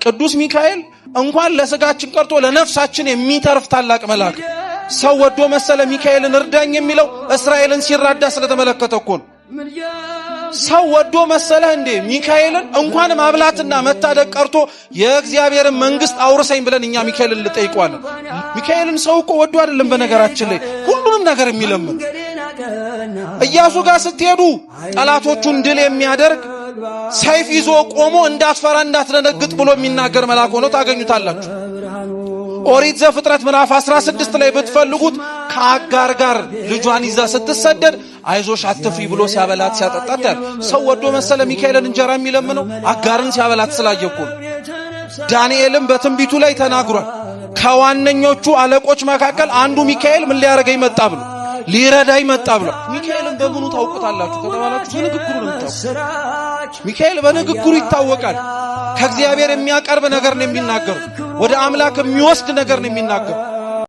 ቅዱስ ሚካኤል እንኳን ለስጋችን ቀርቶ ለነፍሳችን የሚተርፍ ታላቅ መልአክ። ሰው ወዶ መሰለ ሚካኤልን እርዳኝ የሚለው? እስራኤልን ሲራዳ ስለተመለከተ እኮ ነው። ሰው ወዶ መሰለህ እንዴ ሚካኤልን እንኳን ማብላትና መታደግ ቀርቶ የእግዚአብሔርን መንግስት አውርሰኝ ብለን እኛ ሚካኤልን ልጠይቀዋለን? ሚካኤልን ሰው እኮ ወዶ አይደለም በነገራችን ላይ ሁሉንም ነገር የሚለምን። ኢያሱ ጋር ስትሄዱ ጠላቶቹን ድል የሚያደርግ፣ ሰይፍ ይዞ ቆሞ እንዳትፈራ እንዳትደነግጥ ብሎ የሚናገር መልአክ ሆኖ ታገኙታላችሁ። ኦሪት ዘፍጥረት ምዕራፍ 16 ላይ ብትፈልጉት ከአጋር ጋር ልጇን ይዛ ስትሰደድ አይዞሽ አትፍሪ ብሎ ሲያበላት ሲያጠጣት ያለ። ሰው ወዶ መሰለ ሚካኤልን እንጀራ የሚለምነው? አጋርን ሲያበላት ስላየ እኮ ነው። ዳንኤልም በትንቢቱ ላይ ተናግሯል። ከዋነኞቹ አለቆች መካከል አንዱ ሚካኤል ምን ሊያደርገኝ መጣ ብሎ፣ ሊረዳኝ መጣ ብሎ። ሚካኤልን በምኑ ታውቁታላችሁ ከተባላችሁ በንግግሩ ነው የምታውቁት። ሚካኤል በንግግሩ ይታወቃል። ከእግዚአብሔር የሚያቀርብ ነገር ነው የሚናገሩ። ወደ አምላክ የሚወስድ ነገር ነው የሚናገሩ።